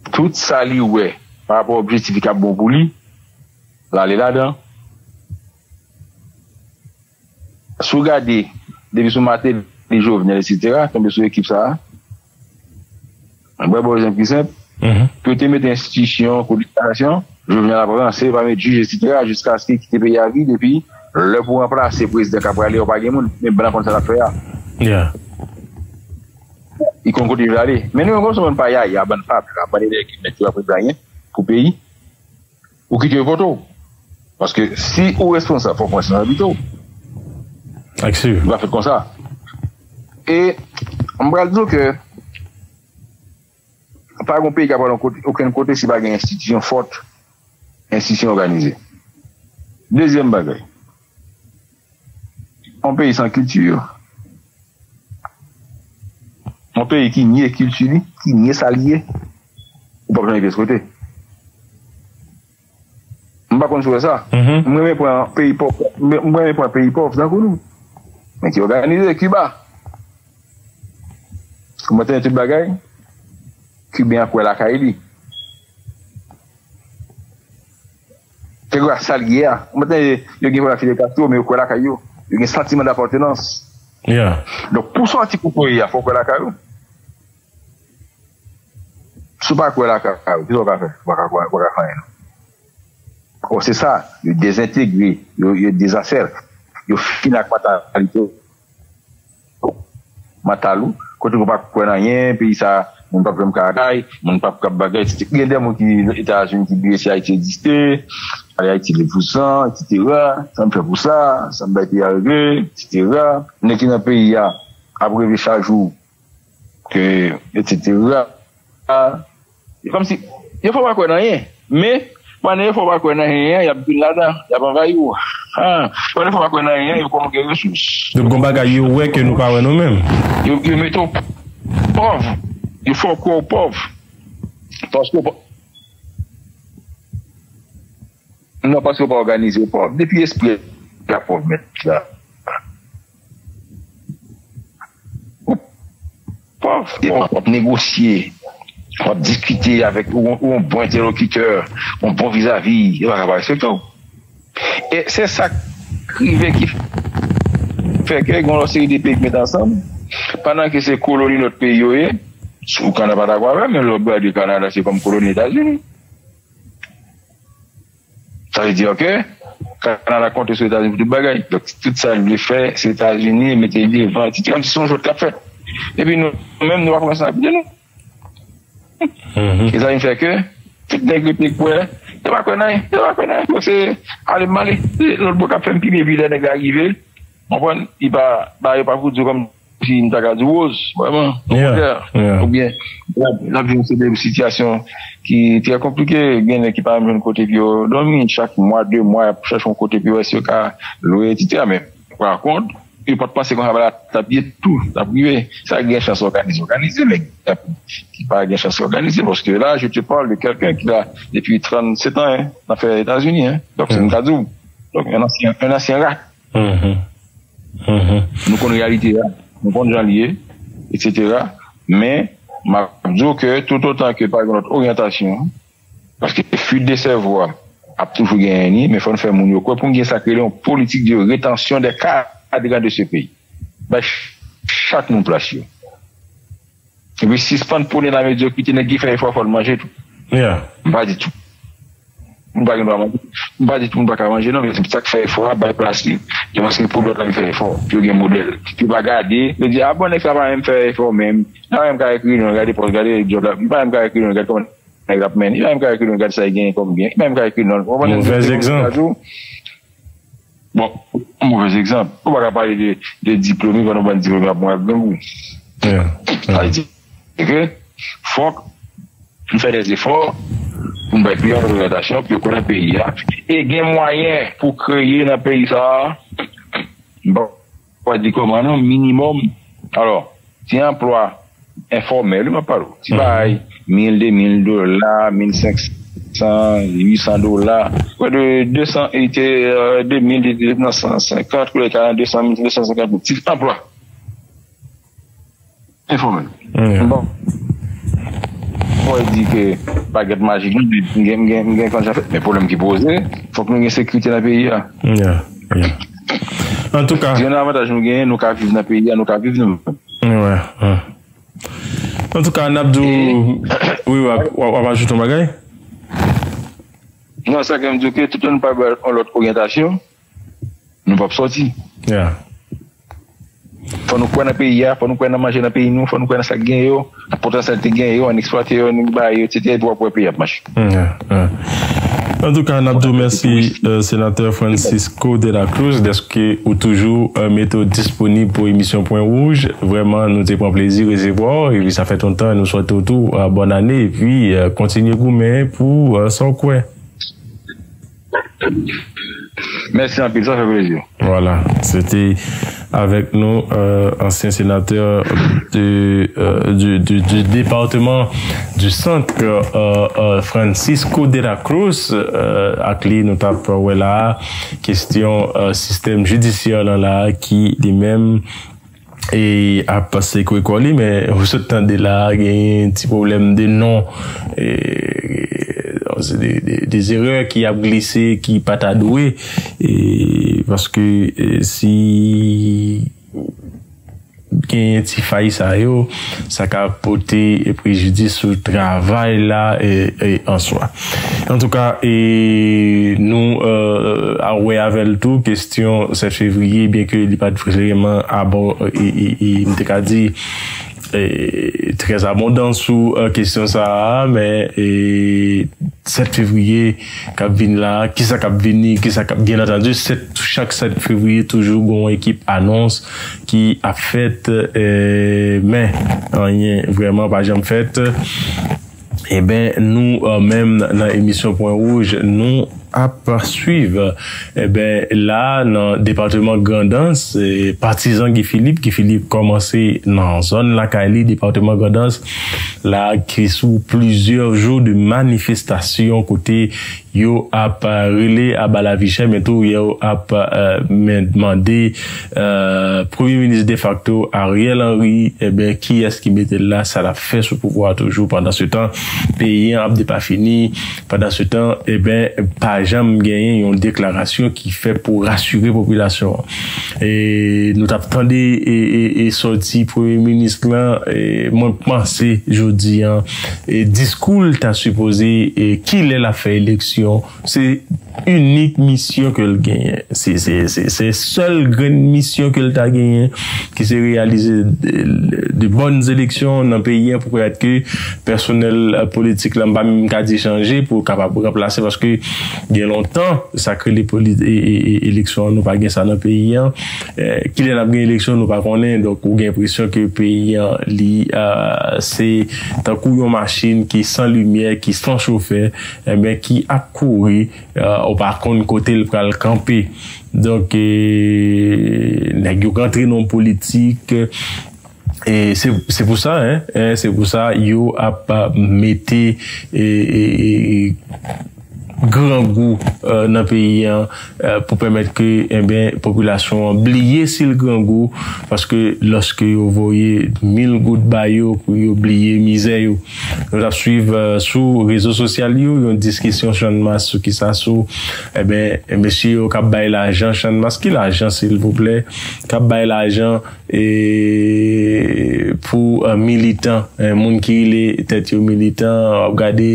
tout sa li wè pa rapò objektif ki ap bon pou li, l ale ladan. Si w gade, depi sou Martelly, Jovenel, etsetera, tonbe sou ekip sa a, mwen ba w egzanp ki senp, pou yo te mete enstitisyon, kote edikasyon, Jovenel ap ranse, pa met jij, etsetera, jiskaske li kite peyi a vide, epi lè pou ranplase prezidan k ap prale a, ou pa gen moun, men blan konn sa l ap fè a. Li konn kote l ale. Men nou menm kòmsi bann payaya, bann papa, bann enèg ki mèt yo ap regle anyen pou peyi, ou kite yo pote w. Paske si ou responsab, fòk ou responsabilite w. Li pa fèt konsa. E m pral di w ke pa gen peyi k ap al okenn kote si pa gen enstitisyon fòt, enstitisyon òganize. Dezyèm bagay, yon peyi san kilti, yon peyi ki nye kilti li, ki nye sa li ye, ou p ap janm rive kote. M pa konn si w wè sa. M renmen pran peyi pòv, m renmen pran peyi pòv tankou nou, men ki òganize, Kiba. Ou mete tout bagay, Kiben an kwè lakay li. Kèlkeswa sa l ye a, ou mete yo gen pwoblèm Fidel Castro, men yo kwè lakay yo. Yo gen santiman dapatnans. Donk, pou sòti pou peyi a, fò w kwè lakay ou. Si w pa kwè lakay ou, kisa w ka fè? Ou pa ka fè anyen non. Or se sa, yo dezentegre, yo, yo dezasèl, yo fini ak mantalite, mantal ou, kote ou pa kwè nan anyen, peyi sa, moun p ap janm ka kay, moun p ap kab bagay. Gen de moun ki Etazini ki bliye si Ayiti egziste, ale Ayiti li pou san, etsetera. Sa m fè pou sa, sa m bay peyi a regle, etsetera. Nèg ki nan peyi a ap reve chak jou ke, etsetera. E kòmsi yo fè w pa kwè nan anyen. Men, pandan yo fè w pa kwè nan anyen an, y ap vin ladan, y ap anvayi w. Pandan yo fè w pa kwè nan anyen an, yo kwè w gen resous. Donk, gon bagay yo wè ke nou pa wè nou menm. Yo, yo mete w pòv. Yo fè w kwè w pòv. Paske w pa Non, paske w pa òganize w pòv. Depi espri a pòv, mèt la. Ou pòv, w ap negosye, w ap diskite avèk yon bon entèlokitè, yon bon vizavi, yo pa ka pa respekte w. E se sa k rive ki fè ke gen yon lòt seri de peyi ki met ansanm, pandan ke se koloni lòt peyi yo ye, si w Kanada pa dakò avè m, men lè w gade Kanada se kòm koloni Etazini. Sa vle di, ok, Kanada konte sou Etazini pou tout bagay. Donk, tout sa l vle fè, se Etazini mete l devan, etsetera. Kòmsi se yon jwèt k ap fèt. Epi nou menm, nou pa pran sa nan pye nou. E sa vin fè ke tout nèg rete kwè, yo pa kwè nan anyen, yo pa kwè nan anyen. Donk, se ale m ale. Se lòt bò k ap fè m pi byen, epi lè nèg la rive, konprann, li pa, ba yo pa pou di w kòm si m ta ka di w woz, vrèman, okontrè. Oubyen, l ap viv yon seri de sitiyasyon ki trè konplike. Gen nèg ki pa menm jwenn kote pou yo dòmi, chak mwa, de mwa, y ap chèche yon kote pou yo wè si yo ka lwe, etsetera. Men, pa kont, yo pa t panse konsa bagay la t ap ye tou, t ap rive. Sa gen chans òganize, òganize, men ki pa gen chans òganize, paske la, je te parle de quelqu'un qui la depuis trente-sept ans, hein, nan fè Etazini, hein. Donk, se m ka di w. Donk, un ancien, un ancien rat. Nou konn reyalite a, nou konn jan l ye, etsetera. Men, m ap di w ke toutotan ke pa gen lòt oryantasyon, paske fuite de sèvo a ap toujou genyen li, men fò n fè moun yo kwè pou n gen sa k rele yon politik de rétention des cadres de ce pays. Bay ch-, chak moun plas yo. Epi sispann pwone lamedyokrite, nèg ki fè efò fò l manje tou. M pa di tout. Moun pa gen dwa manje. M pa di tout moun pa ka manje non, men sa k fè efò a bay plas li. Yo panse pou lòt la ki fè efò, pou yo gen modèl. Yo pa gade, yo di, a bon, nèg sa pa menm fè efò menm. Li pa menm ka ekri non, gade pòs, gade djòb la. Li pa menm ka ekri non, gade kòman nèg la ap mennen. Li pa menm ka ekri non, gade sa li genyen kòm byen. Li pa menm ka ekri non. Move egzanp. Bon, yon move egzanp. Ou pa ka pale de, de diplome pandan w bann diplome ap mouri ak grangou. Sa vle di ke Fòk n fè dèzefò pou n bay pi yon oryantasyon, pou yo kwè nan peyi a. E gen mwayen pou kreye nan peyi sa a, m pa di kòman non, minimòm. Alò, ti anplwa enfòmèl, wi, m ap pale w. Ti bagay, mil, de mil dola, mil senk san, uit san dola, prè de de san, e te, euh, de mil, de, de, nan san senkant, koulè ka nan de san mil, de san senkant mil. Ti anplwa enfòmèl. Bon. Mwen di ke bagèt majik, non, m gen, m gen, m gen konn sa fèt. Men pwoblèm ki poze, fòk nou gen sekirite nan peyi a. Yeah, yeah. Antouka, si yon avantaj nou genyen, nou ka viv nan peyi a, nou ka viv nou menm. Antouka, n ap di w, wi, w ap, w ap, w ap ajoute yon bagay? Non, sa ke m di w ke tout lè nou pa bay yon lòt oryantasyon, nou p ap sòti. Yeah. Fò nou kwè nan peyi a, fò nou kwè nan manje nan peyi nou, fò nou kwè nan sa k gen yo, nan potansyèl ki gen yo, ann eksplwate yo, nou bay yo, etsetera, epi w ap wè peyi ap mache. Antouka, n ap di w mèsi, euh, Senatè Francisco de la Cruz, dèske ou toujou, euh, mete w disponib pou emisyon Pwen Wouj. Vrèman, nou te pran plezi resevwa w, epi sa fè lontan, nou swete w tou, euh, bòn ane, epi, euh, kontinye goumen pou, euh, sa w kwè. Mèsi anpil, sa fè plezi. Voilà, se te avèk nou, euh, ansyen senatè de, euh, du, du, du département du Centre, euh, euh, Francisco de la Cruz, euh, ak li nou t ap wè la, kestyon, euh, sistèm jidisyè lan la, ki li menm e ap sekwe kò li, men ou sot tande la, genyen ti pwoblèm de non. E, se de, de, de erè ki ap glise, ki pa ta dwe. E, paske, e, si genyen ti fay sa yo, sa ka pote prejidis sou travay la, e, e, an swa. Antouka, e, nou, euh, a wè avè l tou, kestyon sèt fevriye, byenke li pa t vrèman abò-, e, e, e, m te ka di, e, trè abondan sou, euh, kestyon sa a, men, e, sèt fevriye k ap vin la, kisa k ap vini, kisa k ap, byen antandi, sèt, chak sèt fevriye toujou gon ekip anons ki ap fèt, e, men anyen vrèman pa janm fèt. Eben, nou, e, menm nan emisyon Pwen Wouj, nou ap swiv. Eben, la, nan depatman Grandans, e, patizan Guy Philippe, Guy Philippe kòmanse nan zòn lakay li, depatman Grandans, la, ki sou plizyè jou de manifestasyon kote yo ap, e, rele aba lavi chè, men tou yo ap, e, men, mande, e, premye minis defakto Ariel Henry, eben, kiyès ki mete l la, sa l ap fè sou pouvwa a toujou. Pandansetan, peyi an ap depafini. Pandansetan, eben, pa janm genyen yon deklarasyon ki fèt pou rasire popilasyon an. E nou t ap tande e, e, e sòti premye minis lan, e mwen panse jodi an, e diskou l ta sipoze, e kilè l ap fè eleksyon, se inik misyon ke l genyen. Se, se, se, se sèl grenn misyon ke l ta genyen, ki se reyalize de, de bòn eleksyon nan peyi an pou pèmèt ke pèsonèl, e, politik la, m pa menm ka di chanje, pou kapab ranplase, paske gen lontan, sa k rele poli-, e, e, e, eleksyon an, nou pa gen sa nan peyi an. E, kilè n ap gen eleksyon, nou pa konnen. Donk, ou gen enpresyon ke peyi an, li, e, se tankou yon machin ki san limyè, ki san chofè, enben, ki ap kouri, e, ou pa konn kote l pral kanpe. Donk, e, nèg yo rantre nan politik, e se, se pou sa, en, en, se pou sa yo ap, ap mete, e, e, e, grangou, e, nan peyi an, e, pou pèmèt ke, enben, popilasyon an bliye si l grangou, paske lòske yo voye mil goud ba yo pou yo bliye mizè yo. Nou t ap swiv, e, sou rezo sosyal yo, yon diskisyon Channmas sou kisa, sou, enben, mesye yo k ap bay lajan Channmas, ki lajan, silvouplè, k ap bay lajan, e, pou, e, militan, e, moun ki rele tèt yo militan, w ap gade,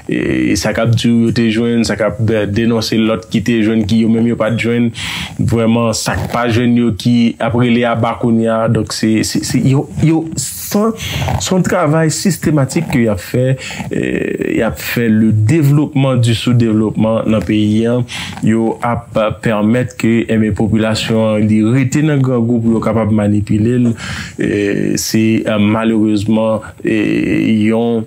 e, sa k ap di w yo te jwenn jwenn, sa k ap denonse lòt ki te jwenn, ki yo menm yo pa t jwenn. Vrèman, sa k pa jwenn yo ki ap rele aba kounye a. Donk, se, se, se, yo, yo, se, se yon travay sistematik ke y ap fè. Eh, y ap fè le développement du sous-développement nan peyi an. Yo ap pèmèt ke, enben, popilasyon an, li rete nan grangou pou yo kapab manipile l. Eh, se, eh, malerezman, eh, yon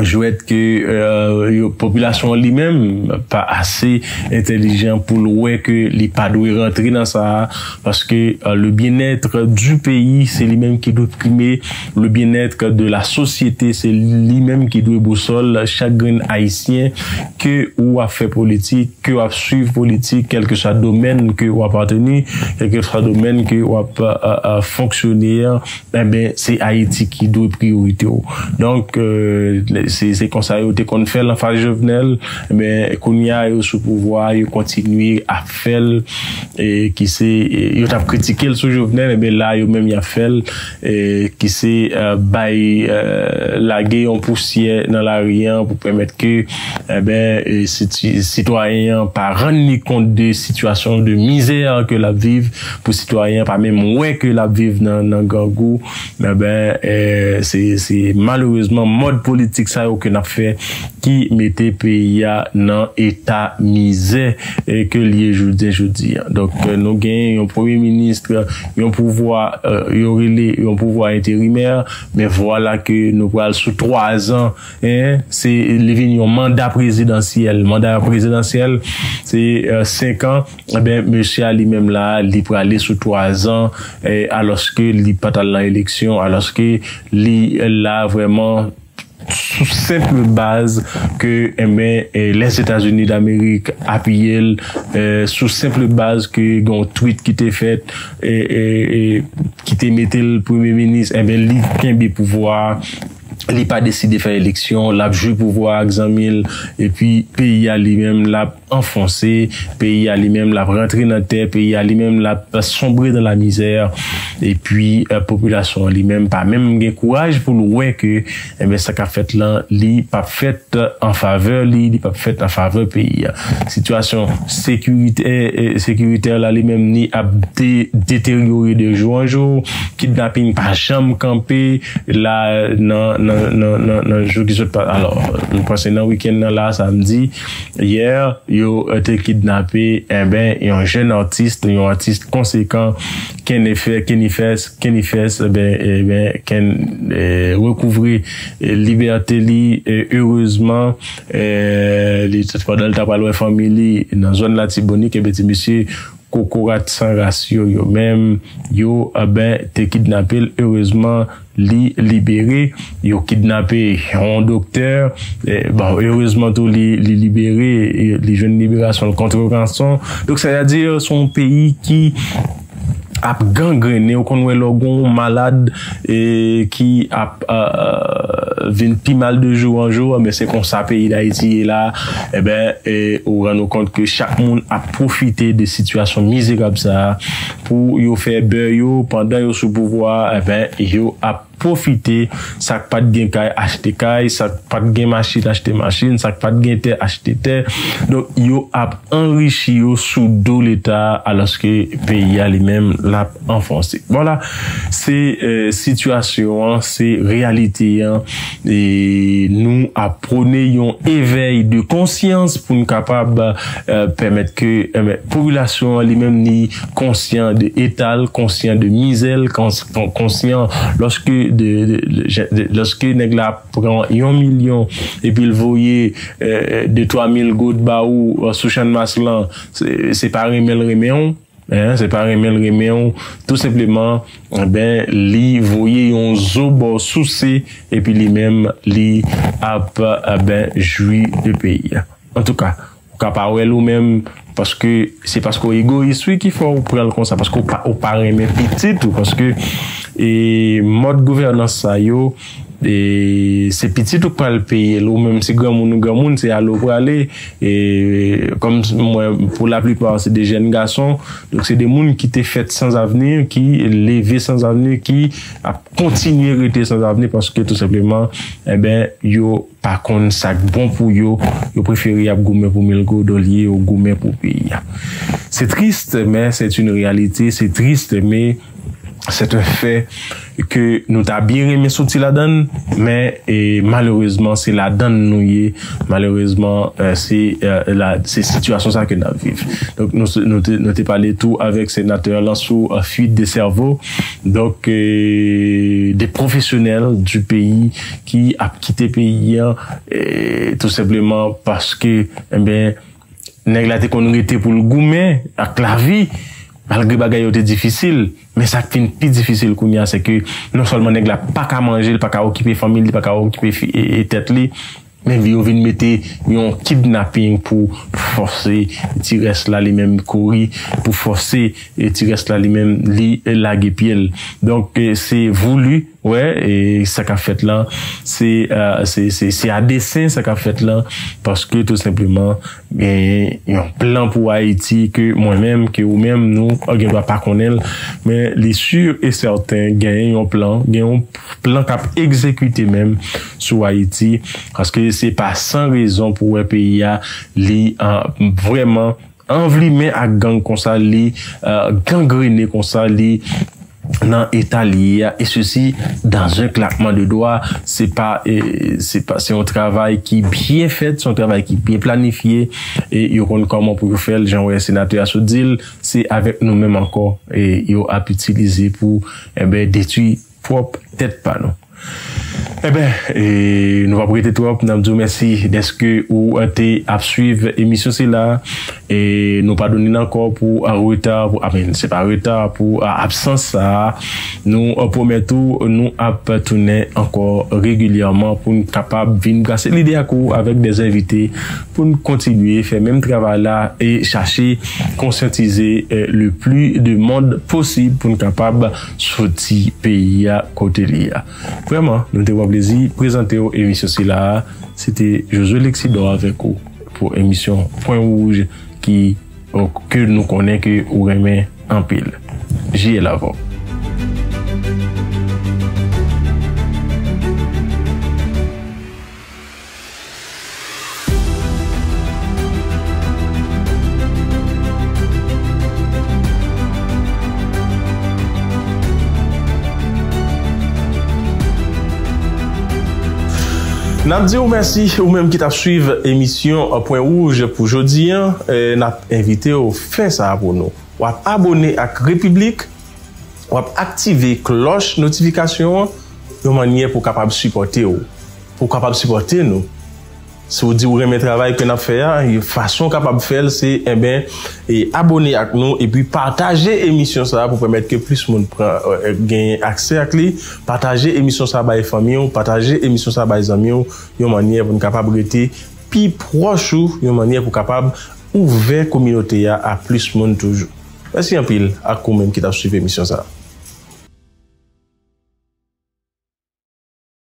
jwèt ke, eh, yo, popilasyon an li menm pa ase entèlijan pou l wè ke li pa dwe rantre nan sa a, paske, eh, le bien-être du pays, se li menm ki dwe prime, le bien-être de la société, se li menm ki dwe bousòl chak grenn Ayisyen, ke ou ap fè politik, ke w ap swiv politik, kèlkeswa domèn ke w apateni, kèlkeswa domèn ke w ap, eh, eh, eh, fonksyone an, enben, se Ayiti ki dwe priyorite w. Donk, eh, se, se konsa yo te konn fè l anfas Jovenel, enben, kounye a, yo sou pouvwa, yo kontinye ap fè l, eh, ki se, eh, yo t ap kritike l sou Jovenel, enben, la, yo menm, y ap fè l, eh, ki se, eh, bay, eh, lage yon pousyè nan lari an pou pèmèt ke, enben, eh, siti-, sitwayen an pa rann li kont de sitiyasyon de mizè ke l ap viv, pou sitwayen an pa menm wè ke l ap viv nan, nan grangou. Enben, eh, se, se malerezman mòd politik sa yo ke n ap fè ki mete peyi a nan eta mizè, eh, ke l ye jounen jodi a. Donk, eh, nou gen yon premye minis, yon pouvwa, eh, yo rele yon pouvwa enterimè, men vwala ke nou pral sou twa zan, en, se, li vin yon manda prezidansyèl. Manda prezidansyèl, se, eh, senk an. Enben, mesye a li menm la, li prale sou twa zan, eh, alòske li pa t al nan eleksyon, alòske li la vrèman sou senp baz ke, enben, eh, Lèzetazini Damerik apiye l, eh, sou senp baz ke gen yon tweet ki te fèt, eh, eh, eh, ki te mete l premye minis, enben, li kenbe pouvwa a, li pa deside fè eleksyon, l ap jwi pouvwa a ak zanmi l, epi peyi a li menm, l ap anfonse, peyi a li menm, l ap rantre nan tè, peyi a li menm, l ap sonbre nan la mizè, epi, eh, popilasyon an li menm pa menm gen kouraj pou l wè ke, enben, sa k ap fèt lan, li p ap fèt an favè li, li p ap fèt an favè peyi a. Sitiyasyon sekiritè, eh, sekiritè la, li menm, li ap de-, deteryore de jou an jou. Kidnaping pa janm kanpe. La, nan, nan, nan, nan, nan jou ki sot pa-, alò, m panse nan wikenn nan la, samdi, yè, yo, eh, te kidnape, enben, yon jèn atis, yon atis konsekan, Kenifès, Kenifès, enben, enben, Ken, eh, rekouvre, eh, libète li, eh, erezman, eh, li, pandan l ta pral wè fanmi li nan zòn Latibonit, enben, ti mesye kokorat san ras yo, yo menm, yo, enben, te kidnape l. Erezman, li libere. Yo kidnape yon doktè. Eh, bon, erezman tou, li, li libere, eh, li jwenn liberasyon l kont ranson. Donk, sètadi, se yon peyi ki ap gangrennen. Ou konn wè lè w gen yon malad, eh, ki ap, eh, vin pi mal de jou an jou, men se konsa peyi Dayiti ye la. Enben, eh, ou rann ou kont ke chak moun ap pwofite de sitiyasyon mizerab sa a pou yo fè bè yo pandan yo sou pouvwa a, enben, yo ap pwofite, sa k pa t gen kay, achte kay, sa k pa t gen machin, achte machin, sa k pa t gen tè, achte tè. Donk, yo ap anrichi yo sou do Leta a, alòske peyi a li menm, l ap anfonse. Vwala, se, eh, sitiyasyon an, se reyalite an. E nou ap pwone yon evèy de konsyans pou n kapab, eh, pèmèt ke, eh, popilasyon an li menm li konsyan de eta l, konsyan de mizè l, kons-, kon-, konsyan lòske de, de, de, de, lòske nèg la pran yon milyon epi l voye, eh, de twa mil goud ba ou, eh, sou Channmas lan, se, se pa renmen l renmen w, en, se pa renmen l renmen w, tou senpleman, enben, li voye yon zo ba w souse, epi li menm, li ap, enben, jwi de peyi a. Antouka, ou ka pa wè l ou menm, paske se paske w egoyis, wi, ki fè w pran l konsa, paske w pa, w pa renmen pitit ou, paske, e, mòd gouvènans sa yo, E se pitit ou k pral peye l, ou menm se granmoun ou granmoun, se ale w prale. E kòm mwen, pou laplipa, se de jèn gason, donk se de moun ki te fèt san avni, ki leve san avni, ki ap kontinye rete san avni, paske tou senpleman, enben, yo pa konn sa k bon pou yo, yo prefere y ap goumen pou mil goud olye yo goumen pou peyi a. Se triste, mais c'est une réalité, se trist, men c'est un fait ke nou ta byen renmen soti ladann, men, e, malerezman, se ladann nou ye. Malerezman, e, se, e, la, se sitiyasyon sa ke n ap viv. Donk, nou, nou te, nou te pale tou avèk senatè lan sou, e, fuite de sèvo. Donk, e, de pwofesyonèl du peyi ki ap kite peyi an, e, tou senpleman paske, enben, nèg la te konn rete pou l goumen ak lavi, malgre bagay yo te difisil. Men sa k fin pi difisil kounye a, se ke non sèlman nèg la pa ka manje, li pa ka okipe fanmi l, li pa ka okipe fi, e, e tèt li, men yo vin mete yon kidnaping pou fòse ti rès la li menm kouri, pou fòse, e, ti rès la li menm li lage pye l. Donk, e, se voulu, wè, e sa k ap fèt lan, se, e, se, se, se a desen sa k ap fèt lan, paske tou senpleman, genyen yon plan pou Ayiti ke mwen menm, ke ou menm, nou, gen dwa pa konnen l, men li sur e sèten genyen yon plan, gen yon plan k ap egzekite menm sou Ayiti, paske se pa san rezon pou wè peyi a, li, e, vrèman anvlimen ak gang konsa, li, e, gangrene konsa, li nan eta li ye a, et ceci dans un claquement de doigts. Se pa, e, se pa, se yon travay ki byen fèt, se yon travay ki byen planifye, e yo konn kòman pou yo fè l, jan w wè senatè a sot di l, se avèk nou menm ankò, e yo ap itilize pou, enben, detwi pwòp tèt pa nou. Enben, e, nou p ap rete twòp, n ap di w mèsi dèske ou, e, te ap swiv emisyon sila. E nou padone n ankò pou, a, reta, pou, amen, se pa reta, pou, a, absans sa a. Nou, a, pwomèt ou, nou ap tounen ankò regilyèman pou n kapab vin brase lide ak ou avèk de envite pou n kontinye fè menm travay la e chache konsyantize, e, le plus de monde possible pou n kapab soti peyi a kote li a. Vrèman, nou te pran plezi prezante w emisyon sila a. Se te Josué Lexidor avèk ou pou emisyon Pwen Wouj ki, ke nou konnen ke ou renmen anpil. J L avè w. N ap di w mèsi, ou menm ki t ap swiv emisyon Pwen Wouj pou jodi a. E, n ap envite w fè sa a pou nou. W ap abone ak Repiblik, w ap aktive klòch notifikasyon an, yon mannyè pou w kapab sipòte w, pou w kapab sipòte nou. Si w di w renmen travay ke n ap fè a, yon fason w kapab fè l, se, enben, e abone ak nou, epi pataje emisyon sa a pou pèmèt ke plis moun pran, e, genyen aksè ak li. Pataje emisyon sa a bay fanmi w, pataje emisyon sa a bay zanmi w, yon mannyè pou n kapab rete pi pwòch ou, yon mannyè pou kapab ouvè kominote a a plis moun toujou. Mèsi anpil ak ou menm ki t ap swiv emisyon sa a.